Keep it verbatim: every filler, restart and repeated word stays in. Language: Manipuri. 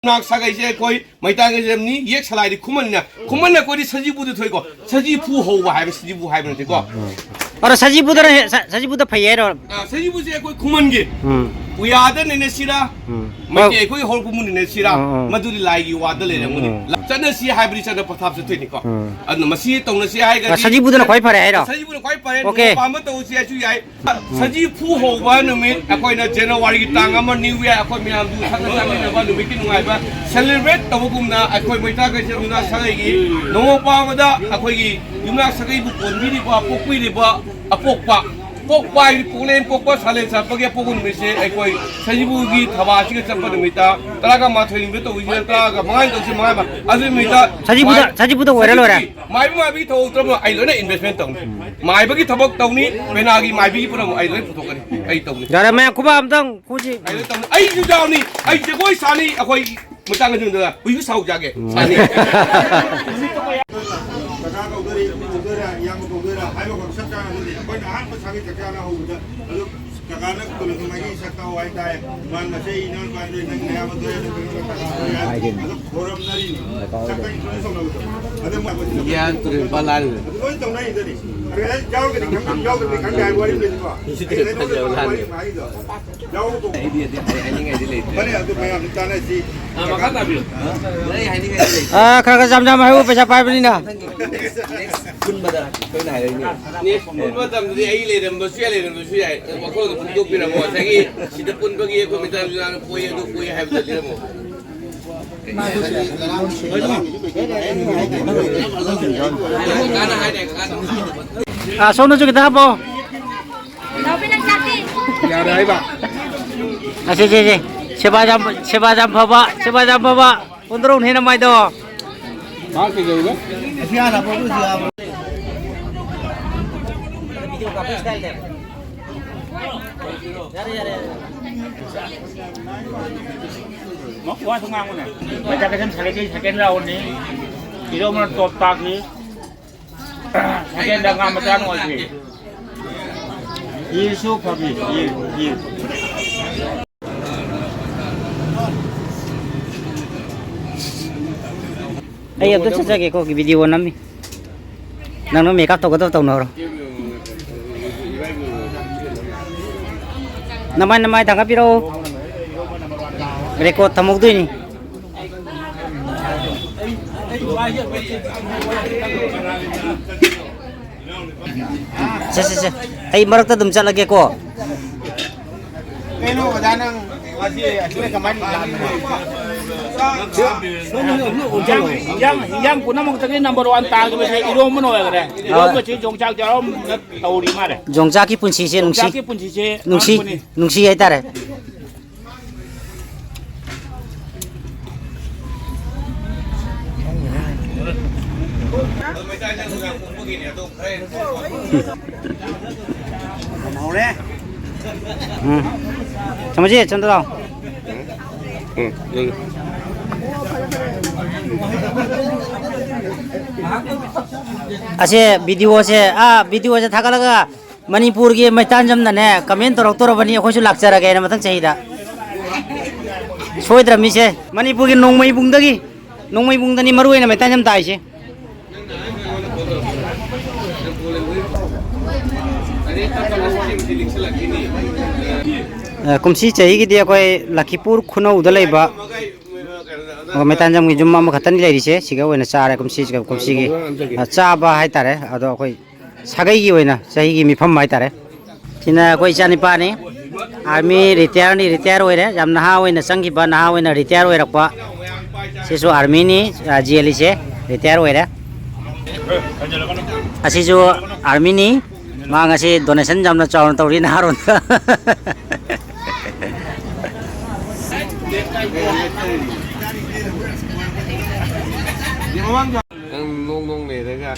ꯌꯨꯝꯅꯥꯛ ꯁꯥꯒꯩꯁꯦ ꯑꯩꯈꯣꯏ ꯃꯩꯇꯩꯒꯤ ꯖꯥꯇꯤꯅꯤ, ꯌꯦꯛ ꯁꯂꯥꯏꯗꯤ ꯈꯨꯃꯟꯅ, ꯈꯨꯃꯟꯅ ꯑꯩꯈꯣꯏꯗꯤ ꯁꯖꯤꯕꯨꯗ ꯊꯣꯛꯏꯀꯣ, ꯁꯖꯤꯐꯨ ꯍꯧꯕ ꯍꯥꯏꯕ, ꯁꯖꯤꯕꯨ ꯍꯥꯏꯕ ꯅꯠꯇꯦꯀꯣ꯫ ꯑꯗꯣ ꯁꯖꯤꯕꯨꯗꯅ ꯍꯦ-, ꯁ-, ꯁꯖꯤꯕꯨꯗ ꯐꯩ ꯍꯥꯏꯔꯣ? ꯑ, ꯁꯖꯤꯕꯨꯁꯦ ꯑꯩꯈꯣꯏ ꯈꯨꯃꯟꯒꯤ ꯎꯝ꯫ ꯎꯌꯥꯗ ꯅꯩꯅꯁꯤꯔꯥ, ꯎꯝ꯫ ꯃꯩꯇꯩ ꯑꯩꯈꯣꯏ ꯍꯧꯔꯛꯄꯕꯨ ꯅꯩꯅꯁꯤꯔꯥ, ꯎꯝ, ꯎꯝ꯫ ꯃꯗꯨꯗꯤ ꯂꯥꯏꯒꯤ ꯋꯥꯗ ꯂꯩꯔꯝꯒꯅꯤ꯫ ꯎꯝ꯫ ꯆꯠꯅꯁꯤ ꯍꯥꯏꯕꯗꯤ ꯆꯠꯅ ꯄꯊꯥꯞ ꯆꯠꯇꯣꯏꯅꯤꯀꯣ꯫ ꯎꯝ꯫ ꯑꯗꯨꯅ ꯃꯁꯤ ꯇꯧꯅꯁꯤ ꯍꯥꯏꯔꯒꯗꯤ ꯁꯖꯤꯕꯨꯗꯅ ꯈ꯭ꯋꯥꯏ ꯐꯔꯦ ꯍꯥꯏꯔꯣ? ꯁꯖꯤꯕꯨꯅ ꯈ꯭ꯋꯥꯏ ꯐꯔꯦ꯫ ꯑꯣꯀꯦ꯫ ꯅꯣꯡꯃ ꯄꯥꯟꯕ ꯇꯧꯁꯤ ꯍꯥꯏꯁꯨ ꯌꯥꯏ꯫ ꯁꯖꯤꯐꯨ ꯍꯧꯕ ꯅꯨꯃꯤꯠ ꯑꯩꯈꯣꯏꯅ January ꯇꯥꯡ ꯑꯃ New Year ꯑꯩꯈꯣꯏ ꯃꯌꯥꯝꯗꯨ ꯊꯛꯅ ꯆꯥꯃꯤꯟꯅꯕ ꯅꯨꯃꯤꯠꯀꯤ ꯅꯨꯡꯉꯥꯏꯕ celebrate ꯇꯧꯕꯒꯨꯝꯅ ꯑꯩꯈꯣꯏ ꯃꯩꯇꯩ ꯀꯩꯊꯦꯜ ꯌꯨꯝꯅꯥꯛ ꯁꯥꯒꯩꯒꯤ ꯅꯣꯡꯃ ꯄꯥꯟꯕꯗ ꯑꯩꯈꯣꯏꯒꯤ ꯌꯨꯝꯅꯥꯛ ꯁꯥꯒꯩꯕꯨ ꯀꯣꯟꯕꯤꯔꯤꯕ, ꯄꯣꯛꯄꯤꯔꯤꯕ ꯑꯄꯣꯛꯄ, ꯄꯣꯛꯄ ꯍꯥꯏꯗꯤ ꯄꯣꯛꯂꯦꯟ ꯄꯣꯛꯄ ꯁꯥꯂꯦꯟ ꯁꯥꯠꯄꯒꯤ ꯑꯄꯣꯛꯄ ꯅꯨꯃꯤꯠꯁꯦ ꯑꯩꯈꯣꯏ ꯁꯖꯤꯕꯨꯒꯤ ꯊꯕꯥꯁꯤꯒ ꯆꯠꯄ ꯅꯨꯃꯤꯠꯇ ꯇꯔꯥꯒ ꯃꯥꯊꯣꯏ ꯅꯨꯃꯤꯠ ꯇꯧꯕꯤꯁꯤꯅ ꯇꯔꯥꯒ ꯃꯉꯥ ꯇꯧꯁꯤ ꯃꯉꯥ ꯑꯗꯨ ꯅꯨꯃꯤꯠꯇ ꯁꯖꯤꯕꯨꯗ, ꯃꯥꯏ-, ꯁꯖꯤꯕꯨꯗ ꯑꯣꯏꯔ ꯂꯣꯏꯔꯦ꯫ ꯁꯖꯤꯕꯨꯒꯤ ꯃꯥꯏꯕ ꯃꯥꯏꯕꯤꯒꯤ ꯊꯕꯛ ꯇꯧꯔꯝꯃꯣ, ꯑꯩ ꯂꯣꯏꯅ investment ꯇꯧꯅꯤ꯫ ꯃꯥꯏꯕꯒꯤ ꯊꯕꯛ ꯇꯧꯅꯤ, ꯄꯦꯅꯥꯒꯤ ꯃꯥꯏꯕꯤꯒꯤ ꯄꯨꯝꯅꯃꯛ ꯑꯩ ꯂꯣꯏ ꯄꯨꯊꯣꯛꯀꯅꯤ꯫ ꯑꯩ ꯇꯧꯅꯤ꯫ ꯌꯥꯔꯦ, ꯃꯌꯥꯝ ꯈꯨꯕꯥꯛ ꯑꯝꯇꯪ ꯈꯨꯁꯤ꯫ ꯑꯩ ꯂꯣꯏ ꯇꯧꯅꯤ꯫ ꯑꯩꯁꯨ ꯌꯥꯎꯅꯤ꯫ ꯑꯩ ꯖꯒꯣꯏ ꯁꯥꯅꯤ꯫ ꯑꯩꯈꯣꯏ ꯃꯇꯥꯡ ꯑꯁꯤꯗ ꯍꯨꯏꯕꯨ ꯁꯥꯎ ꯆꯥꯒꯦ꯫ ꯁꯥꯅꯤ꯫ ꯀꯀꯥ ꯀꯧꯗꯣꯏꯔꯥ, ꯏꯄꯨ ꯀꯧꯗꯣꯏꯔꯥ, ꯏꯌꯥꯝꯕ ꯀꯧꯗꯣꯏꯔꯥ ꯍꯥꯏꯕ ꯆꯞ ꯆꯥꯅ ꯈꯪꯗꯦ꯫ ꯑꯩꯈꯣꯏꯅ ꯑꯍꯥꯟꯕ ꯁꯥꯒꯩ ꯆꯞ ꯆꯥꯅ ꯍꯧꯕꯗ ꯑꯗꯨ ꯀꯀꯥꯅ ꯀꯣꯂꯦꯖ ꯃꯥꯒꯤ ꯁꯛ ꯇꯥꯛꯑꯣ ꯍꯥꯏꯇꯥꯔꯦ꯫ ꯃꯥꯅ ꯃꯁꯦ ꯏꯅꯥꯎ ꯅꯨꯄꯥꯗꯨ ꯅꯪ ꯅꯌꯥꯝꯕ ꯊꯣꯛꯑꯦ, ꯑꯗꯨ ꯀꯩꯅꯣ ꯀꯀꯥ ꯊꯣꯛꯑꯦ ꯍꯥꯏ꯫ ꯑꯗꯨ ꯈꯣꯏꯔꯝꯅꯔꯤꯅꯤ꯫ ꯁꯛꯇ introduce ꯇꯧꯅꯕꯗꯣ꯫ ꯑꯗꯨ ꯃꯣꯏ ꯒ꯭ꯌꯥꯟ ꯇꯨꯔꯦꯜ ꯄꯥꯂꯥꯡ꯫ ꯑꯗꯨ ꯂꯣꯏ ꯇꯧꯅꯔꯤꯗꯨꯅꯤ꯫ ꯑꯗꯨ ꯌꯥꯎꯔꯒꯗꯤ ꯈꯪꯗꯦ, ꯌꯥꯎꯗ꯭ꯔꯗꯤ ꯈꯪꯗꯦ ꯍꯥꯏꯕ ꯋꯥꯔꯤ ꯂꯩꯀꯣ꯫ ꯑꯩ ꯀꯩꯅꯣ ꯋꯥꯔꯤ ꯍꯥꯏꯗꯣ꯫ ꯌꯥꯎꯕ ꯑꯩꯗꯤ ꯑꯗꯨꯝ ꯍꯥꯏꯅꯤꯡꯉꯥꯏꯗꯤ ꯂꯩꯇ꯭ꯔꯦ꯫ ꯐꯔꯦ, ꯑꯗꯨ ꯃꯌꯥꯝ ꯇꯥꯟꯅꯁꯤ꯫ ꯑꯥ, ꯃꯈꯥ ꯇꯥꯕꯤꯌꯨ꯫ ꯑꯥ, ꯈꯔ ꯈꯔ ꯆꯝ ꯆꯝ ꯍꯥꯏꯌꯨ, ꯄꯩꯁꯥ ꯄꯥꯏꯕꯅꯤꯅ꯫ Next ꯄꯨꯟꯕꯗ ꯑꯩꯈꯣꯏꯅ ꯍꯥꯏꯔꯛꯏꯅꯦ꯫ Next ꯄꯨꯟꯕ ꯃꯇꯝꯗꯗꯤ ꯑꯩ ꯂꯩꯔꯝꯕꯁꯨ ꯌꯥꯏ, ꯂꯩꯔꯝꯕꯁꯨ ꯌꯥꯏ꯫ ꯋꯥꯈꯜꯗ ꯐꯣꯡꯗꯣꯛꯄꯤꯔꯝꯃꯣ꯫ ꯉꯁꯥꯏꯒꯤ ꯁꯤꯗ ꯄꯨꯟꯕꯒꯤ ꯑꯩꯈꯣꯏ ꯃꯩꯇꯩ ꯃꯆꯥꯅ ꯀꯣꯏ ꯑꯗꯨ ꯀꯣꯏ ꯍꯥꯏꯕꯗꯣ ꯂꯤꯔꯝꯃꯣ꯫ ꯀꯥꯟꯅ ꯍꯥꯏꯅꯦ, ꯀꯥꯟꯅ꯫ ꯑꯥ, ꯁꯣꯝꯗꯁꯨ ꯈꯤꯇꯪ ꯍꯥꯞꯄꯣ꯫ ꯌꯥꯔꯦ ꯍꯥꯏꯕ꯫ ꯑꯁꯤ, ꯁꯤ, ꯁꯤ꯫ ꯁꯦꯕꯥ ꯌꯥꯝ, ꯁꯦꯕꯥ ꯌꯥꯝ ꯐꯕ, ꯁꯦꯕꯥ ꯌꯥꯝ ꯐꯕ꯫ ꯀꯣꯟꯗ꯭ꯔꯧꯅ ꯍꯦꯟꯅ ꯃꯥꯏꯗꯣ꯫ ꯃꯥ ꯀꯩꯗꯧꯔꯤꯕ? ꯋꯥꯁꯨ ꯉꯥꯡꯉꯨꯅꯦ꯫ ꯃꯩꯇꯩ ꯀꯩꯊꯦꯜ ꯁꯥꯒꯩꯒꯤ second roundꯅꯤ꯫ ꯏꯔꯧꯅ top ꯇꯥꯈꯤ꯫ Secondꯗ ꯉꯥ ꯃꯆꯥ ꯅꯨꯡꯉꯥꯏꯇꯦ꯫ ꯌꯦꯟꯁꯨ ꯐꯕꯤ, ꯌꯦꯟ, ꯌꯦꯟ꯫ ꯑꯩ ꯑꯝꯇ ꯆꯠꯆꯒꯦꯀꯣ, ꯚꯤꯗꯤꯑꯣ ꯅꯝꯃꯤ꯫ ꯅꯪꯅ ꯃꯦꯀꯞ ꯇꯧꯒꯗꯕ ꯇꯧꯅꯍꯧꯔꯣ꯫ ꯅꯃꯥꯏ, ꯅꯃꯥꯏ ꯊꯥꯡꯒꯠꯄꯤꯔꯛꯑꯣ꯫ ꯔꯦꯀꯣꯔꯗ ꯊꯝꯍꯧꯗꯣꯏꯅꯤ꯫ ꯁꯦ, ꯁꯦ, ꯁꯦ꯫ ꯑꯩ ꯃꯔꯛꯇ ꯑꯗꯨꯝ ꯆꯠꯂꯒꯦꯀꯣ꯫ ꯀꯩꯅꯣ ꯑꯣꯖꯥ, ꯅꯪ ꯉꯁꯤ ꯑꯁꯤꯗ ꯀꯃꯥꯏꯅ ꯂꯥꯛꯑꯝꯃꯤꯅꯣ? ꯍꯤꯟꯖꯥꯡ, ꯍꯤꯟꯖꯥꯡ, ꯍꯤꯟꯖꯥꯡ ꯄꯨꯝꯅꯃꯛꯇꯒꯤ ꯅꯝꯕꯔ ꯋꯥꯟ ꯇꯥꯈꯤꯕꯁꯦ ꯏꯔꯣꯝꯕꯅ ꯑꯣꯏꯈ꯭ꯔꯦ꯫ ꯏꯔꯣꯝꯕꯁꯤ ꯌꯣꯡꯆꯥꯛ ꯆꯥꯔꯣꯝꯅ ꯇꯧꯔꯤ ꯃꯥꯜꯂꯦ꯫ ꯌꯣꯡꯆꯥꯛꯀꯤ ꯄꯨꯟꯁꯤꯁꯦ ꯅꯨꯡꯁꯤ꯫ ꯌꯣꯡꯆꯥꯛꯀꯤ ꯄꯨꯟꯁꯤꯁꯦ ꯅꯨꯡꯁꯤ, ꯃꯥꯡꯕꯅꯤ꯫ ꯅꯨꯡꯁꯤ ꯍꯥꯏꯇꯥꯔꯦ꯫ ꯎꯝ꯫ ꯊꯝꯃꯁꯤ, ꯆꯟꯗ꯭ꯔ꯫ ꯎꯝ, ꯎꯝ꯫ ꯑꯁꯦ ꯚꯤꯗꯤꯑꯣꯁꯦ, ꯑꯥ, ꯚꯤꯗꯤꯑꯣꯁꯦ ꯊꯥꯒꯠꯂꯒ ꯃꯅꯤꯄꯨꯔꯒꯤ ꯃꯩꯇꯥꯟꯖꯝꯅꯅꯦ comment ꯇꯧꯔꯛꯇꯧꯔꯕꯅꯤ, ꯑꯩꯈꯣꯏꯁꯨ ꯂꯥꯛꯆꯔꯒꯦꯅ ꯃꯊꯪ ꯆꯍꯤꯗ꯫ ꯁꯣꯏꯗ꯭ꯔꯕꯅꯤꯁꯦ꯫ ꯃꯅꯤꯄꯨꯔꯒꯤ ꯅꯣꯡꯃꯩꯕꯨꯡꯗꯒꯤ, ꯅꯣꯡꯃꯩꯕꯨꯡꯗꯅꯤ ꯃꯔꯨ ꯑꯣꯏꯅ ꯃꯩꯇꯥꯟꯖꯝ ꯇꯥꯏꯁꯦ꯫ ꯑ, ꯀꯨꯝꯁꯤ ꯆꯍꯤꯒꯤꯗꯤ ꯑꯩꯈꯣꯏ ꯂꯈꯤꯄꯨꯔ ꯈꯨꯅꯧꯗ ꯂꯩꯕ, ꯑ, ꯃꯩꯇꯥꯟꯖꯝꯒꯤ ꯌꯨꯝ ꯑꯃꯈꯛꯇꯅꯤ ꯂꯩꯔꯤꯁꯦ, ꯁꯤꯒ ꯑꯣꯏꯅ ꯆꯥꯔꯦ ꯀꯨꯝꯁꯤ, ꯀꯨꯝꯁꯤꯒꯤ, ꯑ, ꯆꯥꯕ ꯍꯥꯏꯇꯥꯔꯦ꯫ ꯑꯗꯣ ꯑꯩꯈꯣꯏ ꯁꯥꯒꯩꯒꯤ ꯑꯣꯏꯅ ꯆꯍꯤꯒꯤ ꯃꯤꯐꯝ ꯍꯥꯏꯇꯥꯔꯦ꯫ ꯁꯤꯅ ꯑꯩꯈꯣꯏ ꯏꯆꯥꯅꯤꯄꯥꯅꯤ, army retireꯅꯤ, retire ꯑꯣꯏꯔꯦ, ꯌꯥꯝ ꯅꯍꯥ ꯑꯣꯏꯅ ꯆꯪꯈꯤꯕ, ꯅꯍꯥ ꯑꯣꯏꯅ retire ꯑꯣꯏꯔꯛꯄ꯫ ꯁꯤꯁꯨ armyꯅꯤ, ꯑ, ꯖꯦꯜꯂꯤꯁꯦ, retire ꯑꯣꯏꯔꯦ꯫ ꯑꯁꯤꯁꯨ armyꯅꯤ, ꯃꯥ ꯉꯁꯤ donation ꯌꯥꯝꯅ ꯆꯥꯎꯅ ꯇꯧꯔꯤ ꯅꯍꯥꯔꯣꯟꯗ꯫ ꯅꯪ ꯅꯣꯡ ꯅꯣꯡ ꯂꯩꯔꯒ꯫